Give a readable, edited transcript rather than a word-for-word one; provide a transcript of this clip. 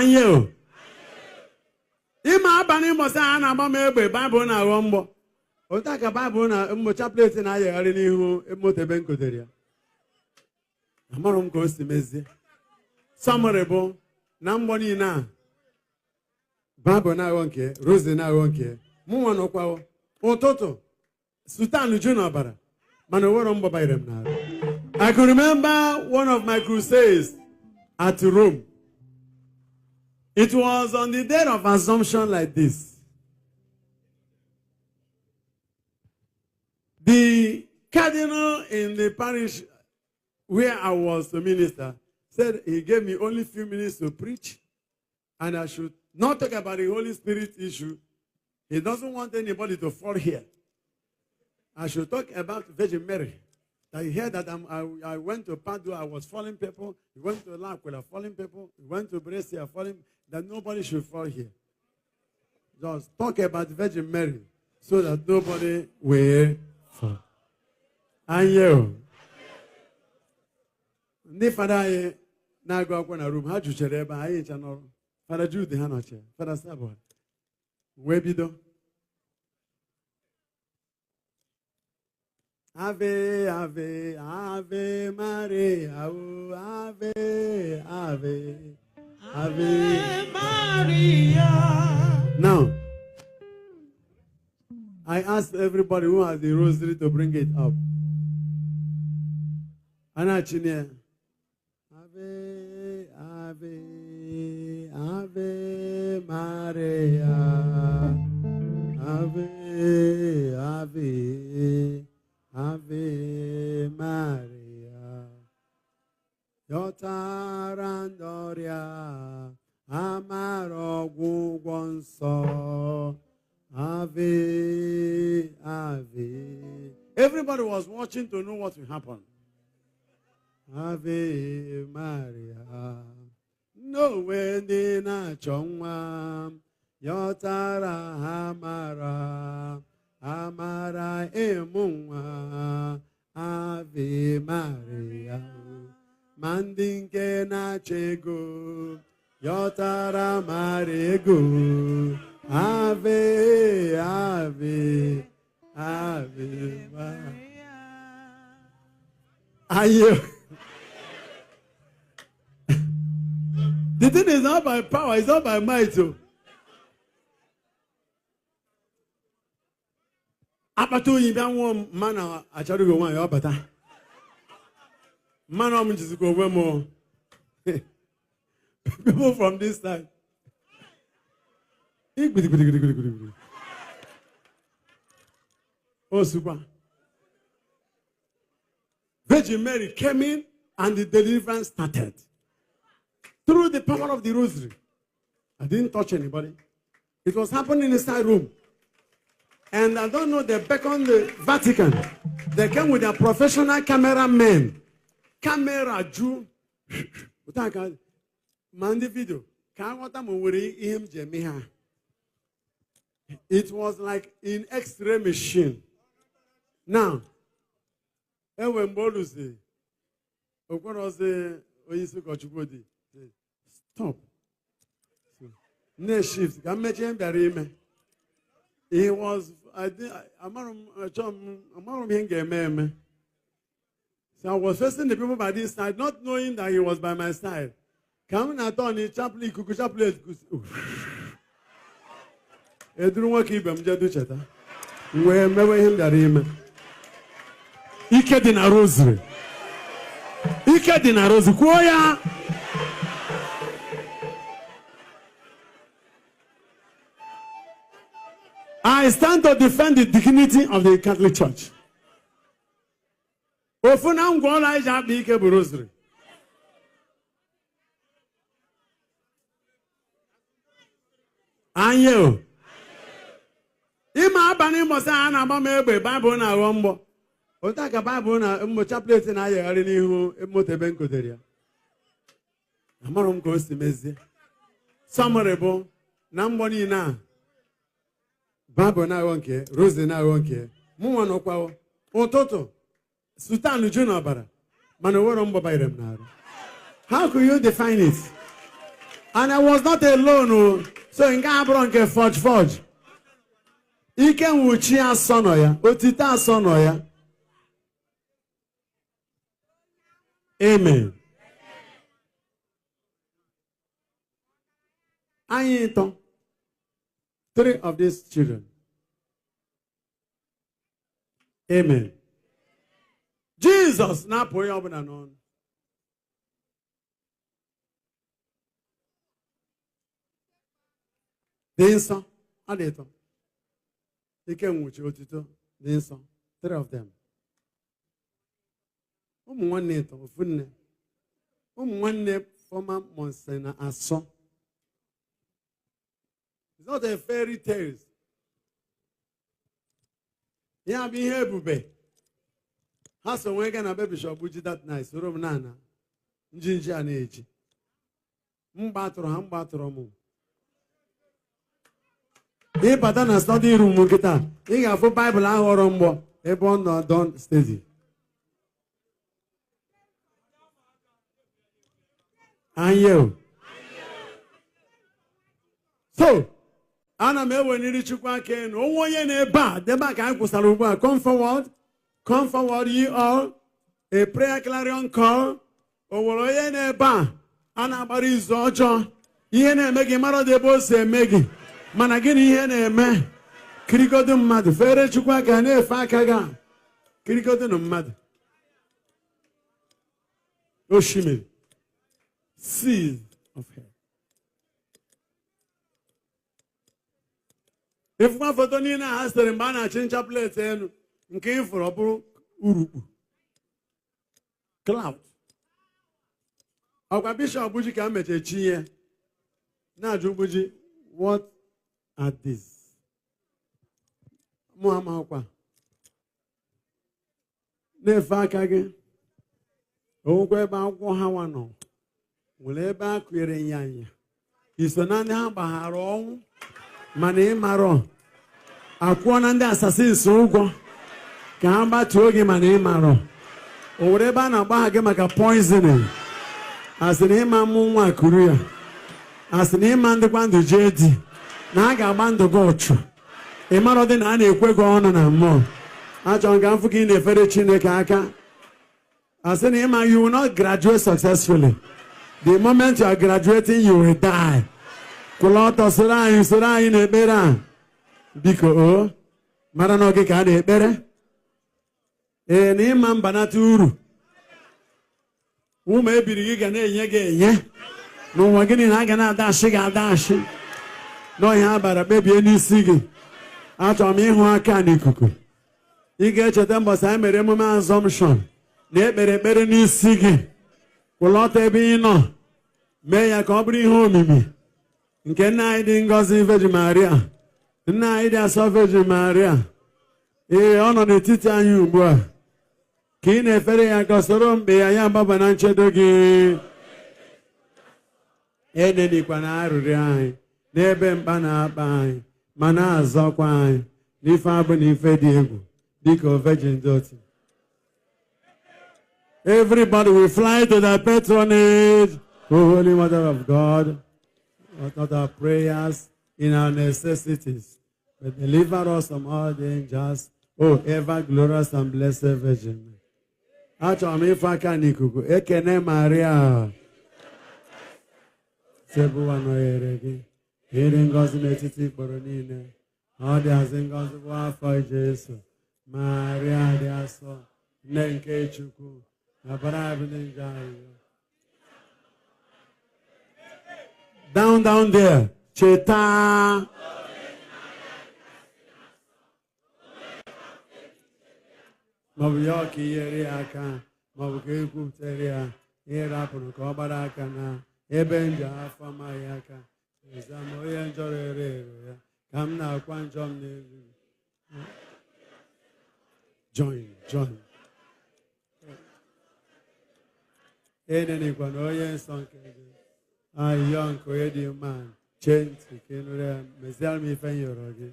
Anya o. Ịma abalị mbọsị a na-agba m egbe, Baịbụl na-aghọ mgbọ. Otu a ka Baịbụl na mgbo chaplet na-ayagharị n'ihu moto ebe m kotere ya. Amarụ m ka o si mezie. Summary bụ na mgbọ niile a, Baịbụl na-aghọ nke, Rosary na-aghọ nke, mụnwa nọkwa ụtụtụ sutan ju n'ọbara, mana o nwere mgbọ banyere m n'arụ. I could remember one of my crusades at Rome. It was on the day of Assumption like this. The cardinal in the parish where I was the minister said he gave me only few minutes to preach and I should not talk about the Holy Spirit issue. He doesn't want anybody to fall here. I should talk about Virgin Mary. That you hear that I went to Padua, I was falling people. We went to L'Aquila, falling people. We went to Brescia, falling. That nobody should fall here. Just talk about Virgin Mary so that nobody will fall. Anya. Ndị fada anyị na-agụ akwụkwọ na Rom, ha juchere ebe anyị ncha n'ọrụ. Fada Jude ha nọchi, Fada Sabon. Wee bido. Ave, Ave, Ave Maria, oh, Ave, Ave, Ave Maria. Now, I asked everybody who has the rosary to bring it up. Anachinia. Ave, Ave, Ave Maria. Ave, Ave, Ave Maria. Yọtara ndị ọrịa amara ọgwụgwọ nsọ. Ave, Ave. Everybody was watching to know what will happen. Ave Maria. N'onwe ndị na-achọ nwa, yọtara ha mara, amara ịmụ nwa. Ave Maria. Ma ndị nke na-achọ ego, yọtara mara ego. Ave, Ave, Ave Maria. Ayo. The thing is not by power, it's not by might. Oh. Akpata oyi bịa nwụọ m, mmanụ achọrọghị nwaanyị ọ bata. Mmanụ m jizikwa onwe m o. People from this side. Igbidigbidigbidigbidigbi. Osukwa. Virgin Mary came in and the deliverance started. Through the power of the rosary. I didn't touch anybody. It was happening inside room. And I don't know, they beckoned the Vatican. They came with their professional cameramen. Camera ju. Ma ndị video. Ka aghọta ma o nwere ihe m ji eme ha. It was like in X-ray machine. Now, enwe mgbe o luzi, okwerozi onye isi ụkọchukwu dị, stop. Na-shift ka mmechi m bịara ime. He was, I did, amarụ m, achọ m, amarụ m ihe m ga-eme eme. So I was facing the people by this side, not knowing that he was by my side. Ka m na-atọ na chapel ikuku chapel eduru nwoke ibe m jedu cheta. M wee mewe ihe m bịara ime. Ike dị na rosary. Ike dị na rosary. Kwuo ya. I stand to defend the dignity of the Catholic Church. Ofu na ngwa ọrụ anyị ji akpa ike bụ rosary. Anya o. Ịma abalị mbọsị a na-agba m egbe, Baịbụl na-aghọ mgbọ. Otu a ka Baịbụl na mgbo chaplet na-ayagharị n'ihu moto ebe m kotere ya. Amarụ m ka o si mezie. Summary bụ na mgbọ niile a, Baịbụl na-aghọ nke, Rosary na-aghọ nke, mụnwa nọkwa ụtụtụ sutan ju n'ọbara, mana o nwere mgbọ banyere m n'arụ. How could you define it? And I was not alone. Oh. So nke a bụrụ nke forge forge. Ike nwuchi asọ nọ ya, otite asọ nọ ya. Amen. Anyị ịtọ. Three of these children. Amen. Jesus na-apụ onye ọbụla n'ọnụ. Dị nsọ, ọ dị ịtọ. Ike nwuchi otito dị nsọ. Three of them. Ụmụ nwanne ịtọ, ofu nne. Ụmụ nwanne former Monsignor Asọ. It's not a fairy tales. Ya bụ ihe ebube. Ha so nwee gaa na be Bishop Buji that night, soro m na-ana njinji a na-eji. Mgba tụrụ ha, mgba tụrụ m. Ịbata na study room nkịta, ị ga-afụ Baịbụl ahụ ghọrọ mgbọ ebe ọ nọ don steady. Anyị so ana m eweliri Chukwu aka elu. Onwe onye na-ebe a debe a ka anyị kwụsara ugbu a. Come forward ye all, a prayer clarion call. O nwere onye na-ebe a a na-agbara izu ọjọọ, ihe na-eme gị mara dị ebe o si eme gị, mana gịnị ihe na-eme? Kirigodo mmadụ, fere Chukwu aka, na-efe aka gị a. Kirigodo na mmadụ. Osimiri, seas of hell. Ịfụkwa foto niile a ha sere mgbe a na-achị nchaplet elu, nke ịfụrụ ọ bụrụ urukpu cloud. Ọkwa Bishọp Buji ka m mechara chi ya na-ajụ Buji, what are these? Mụ amakwa na-efe aka gị. Onwekwa ebe akwụkwọ ha nwa nọ nwere ebe a kụnyere nyanya iso na ndị ha gbaghara ọnwụ, mana ị marọ akwụọ na ndị assassins ụgwọ ka ha gbatuo gị, mana ị marọ o nwere ebe a na-agbagha gị maka poisoning. Asị na ịma mụ nwa kuru ya, asị na ịma ndịkwa ndụ jee di na a ga-agba ndụ gị ụchụ. Ị marọ dị na a na-ekwe gị ọnụ na mmụọ. Achọrọ m ka m fụ ka ị na-efere Chineke aka. Asị na ịma you will not graduate successfully. The moment you are graduating, you will die. Kwụla ọtọ, soro anyị, soro anyị n'ekpere a, biko. O mara na oge ka a na-ekpere. Ee, na ịma mbanata uru ụmụ ebiri gị ga na-enye gị enye n'ụwa gịnị na a ga na-adashị gị adashị n'ọhịa a bara kpebie n'isi gị. Achọrọ m ịhụ aka n'ikuku. Ị ga-echeta mbọsị anyị mere emume assumption na ekpere ekpere n'isi gị. Kwụla ọtọ ebe ị nọ, mee ya ka ọ bụrụ ihe omimi nke nna anyị dị ngọzi Virgin Maria, nna anyị dị asọ Virgin Maria. Ee, ọ nọ n'etiti anyị ugbu a. Ka ị na-efere ya aka, soro mkpe ya ya gbaba na nchedo gị. Enenikwa na arịrịọ anyị n'ebe mkpa na-akpa anyị, ma na-azọkwa anyị n'ife abụ na ife dị egwu, dịka Virgin dị otu. Everybody will fly to the patronage. O Holy Mother of God, not our prayers in our necessities, but deliver us from all dangers, O ever glorious and blessed Virgin. Achọrọ m ife aka n'ikuku. Ekene Maria. Sebuwa nọnyere gị. Ịdị ngọzi n'etiti ikporo niile. Ọ dị azị ngọzi bụ afọ Jesu. Maria dị asọ, nne nke Chukwu, na bara bụ ndị njọ anyị. Down, down there. Cheta. Maọbụ ya ọka inyere ya aka, maọbụ ka ekwupụtara ya ihe rapụrụ ka ọ gbara aka na ebe njọ afọ amaghị aka. Eza m onye njọ rere ere ya ka m na-akwa njọ m n'elu. Join, join. Enenikwa na onye nsọ nke gị ayọ nke onye dị mma chee ntị ka ị nụrụ ya meziara m ife m yọrọ gị.